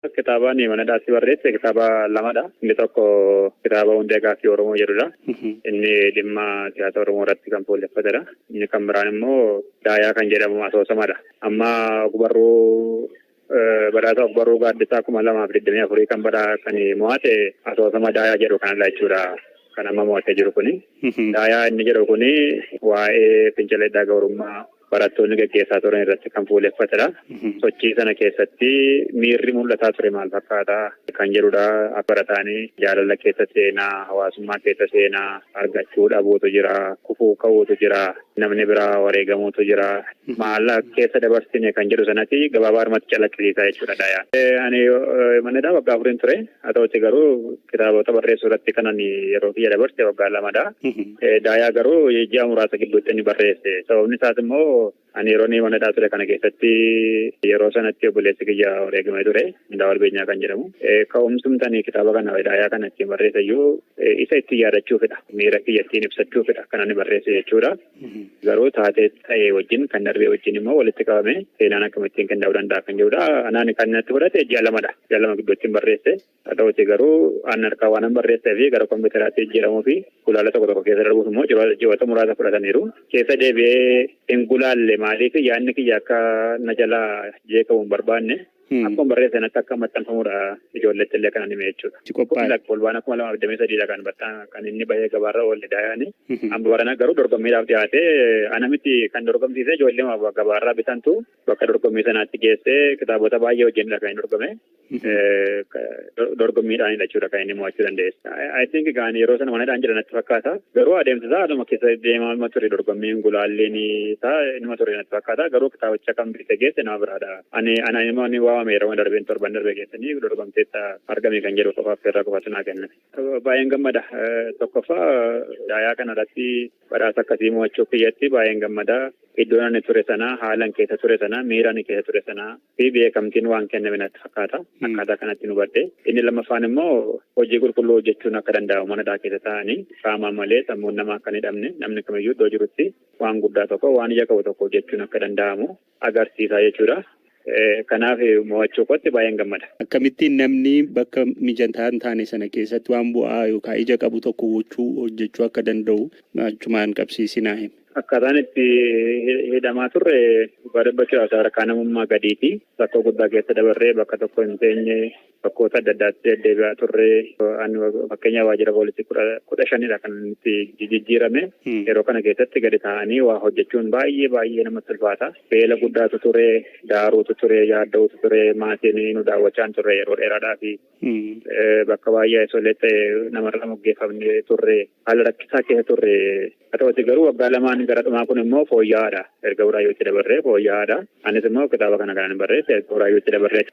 Kitaaba ani mana hidhaatti barreesse kitaaba lamadha. Inni tokko kitaaba Hundee Gaaffii Oromoo jedhudha. Inni dhimma siyaasa Oromoo irratti kan fuulleffatedha. Inni kan biraan immoo Daayaa kan jedhamu asoosamadha. Amma ogbarruu badhaasa ogbarruu Gaaddisaa 2024 kan badhaa kan mo'ate asoosama Daayaa jedhu kanadha jechuudha. Kan amma mo'atee jiru kuni. Daayaa inni jedhu kuni waa'ee fincila diddaa gabrummaa barattoonni gaggeessaa turan irratti kan fuulleffatedha. Sochii sana keessatti miirri mul'ataa ture maal fakkaata kan jedhudha. Barataanii jaalala keessa seenaa, hawaasummaa keessa seenaa, argachuu dhabuutu jira, kufuu ka'uutu jira, namni biraa wareegamuutu jira. Maal keessa dabarsine kan jedhu sanatti gabaabaadhumatti calaqqisiisa jechuudha Daayaan. Ani mana hidhaa waggaa 4 ture. Haa ta'utti garuu kitaabota barreessuu irratti kan ani yeroo kiyya dabarse waggaa 2dha. Daayaa garuu ji'a muraasa gidduutti inni barreesse. Sababni isaas immoo ani yeroo inni mana hidhaa ture kana keessatti yeroo sanatti obboleessi kiyya wareegamee ture. Daawal Beenyaa kan jedhamu. Ka'umsumtanii kitaaba kana, Daayaa kana ittiin barreesse iyyuu isa ittiin yaadachuufidha. Miira kiyya ittiin ibsachuufidha kan ani barreesse jechuudha. Garuu taatee ta'e wajjin, kan darbee wajjin immoo walitti qabame seenaan akkamittiin qindaa'uu danda'a kan jedhudha. Anaan kan natti fudhate ji'a 2dha. Ji'a 2 gidduutti barreesse. Haa ta'uti garuu an harkaa waan barreessee fi gara kompiitaraatti jijjiiramuu fi gulaala tokko tokko keessa darbuuf immoo ji'oota muraasa fudhataniiru. Keessa deebi'ee hin gulaalle, maaliif yaadni kiyya akka na jalaa jeeqamu hin barbaanne. Akkuma barreesse natti akka maxxanfamudha ijoolleetti illee kan hime jechuudha. Qophaa'e. Fulbaana 2023dha kan baxxaa kan inni bahee gabaarra oolle Daayaani. Amma barana garuu dorgommiidhaaf dhiyaatee, ana miti kan dorgomsiise, ijoollee gabaarraa bitantu bakka dorgommii sanaatti geessee kitaabota baay'ee wajjinidha kan inni dorgome. Dorgommiidhaanidha jechuudha kan inni mo'achuu danda'e. I think gaan yeroo sana mana hidhaan jira natti fakkaata. Garuu adeemsa isaa aduma keessa deemaa ture, dorgommiin gulaalleen isaa inuma ture natti fakkaata. Garuu kitaabicha kan bitee geesse nama biraadha. Ani ana immoo ni waamame yeroo darbeen torban darbee keessanii dorgomteetta argame kan jedhu qofaaf irraa qofatu naa kenname. Baay'een gammada. Tokkoffaa, Daayaa kanarratti badhaasa akkasii mo'achuu kiyyatti baay'een gammada. Iddoon ani ture sana, haalan keessa ture sana, miira ani keessa ture sana fi beekamtiin waan kenname natti fakkaata. Akkaataa kanatti nu hubadhe. Inni lammaffaan immoo hojii qulqulluu hojjechuun akka danda'amu, mana hidhaa keessa taa'anii qaamaan malee sammuun namaa akka hin hidhamne, namni kamiyyuu iddoo jirutti waan guddaa tokko, waan ija qabu tokko hojjechuun akka danda'amu agarsiisa jechuudha. Kanaaf mo'achuu kootti baay'een gammada. Akkamittiin namni bakka mijataa hin taane sana keessatti waan bu'aa yookaan ija qabu tokko gochuu, hojjechuu akka danda'u achumaan qabsiisinaa himi. Akkaataan itti hidhamaa turre dhugaa dubbachuudhaaf sadarkaa namummaa gadiiti. Rakkoo guddaa keessa dabarree bakka tokko hin teenye, bakkoota adda addaatti deddeebi'aa turre. Ani fakkeenyaaf waajjira poolisii 15dha kan itti jijjiirame. Yeroo kana keessatti gadi taa'anii waa hojjechuun baay'ee baay'ee namatti ulfaata. Beela guddaatu ture, daaruutu ture, yaadda'uutu ture, maatiin nu daawwachaa hin turre yeroo dheeraadhaa fi bakka baay'ee isolee ta'e namarraa moggeeffamnee turre. Haala rakkisaa keessa turre. Haa ta'uti garuu waggaa 2n gara dhumaa kun immoo fooyya'aadha. Erga Buraayyuutti dabarree fooyya'aadha. Anis immoo kitaaba kana kanan barreesse erga Buraayyuutti dabarree.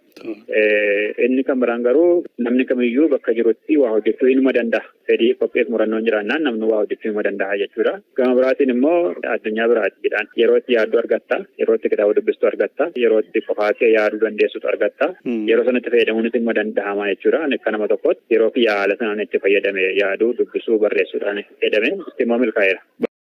Inni kan biraan garuu namni kamiyyuu bakka jirutti waa hojjechuu inuma danda'a. Fedhii, qophiif murannoon jiraannaan namni waa hojjechuu inuma danda'a jechuudha. Gama biraatiin immoo addunyaa biraati jedhaan. Yeroo itti yaaddu argatta. Yeroo itti kitaaba dubbistu argatta. Yeroo itti qofaa kee yaaduu dandeessutu argatta. Yeroo sanatti fayyadamuunis inuma danda'ama jechuudha. Ani akka nama tokkootti yeroo kiyya haala sanaan itti fayyadame, yaaduu, dubbisuu, barreessuudhaan itti fayyadame, itti immoo milkaa'eera.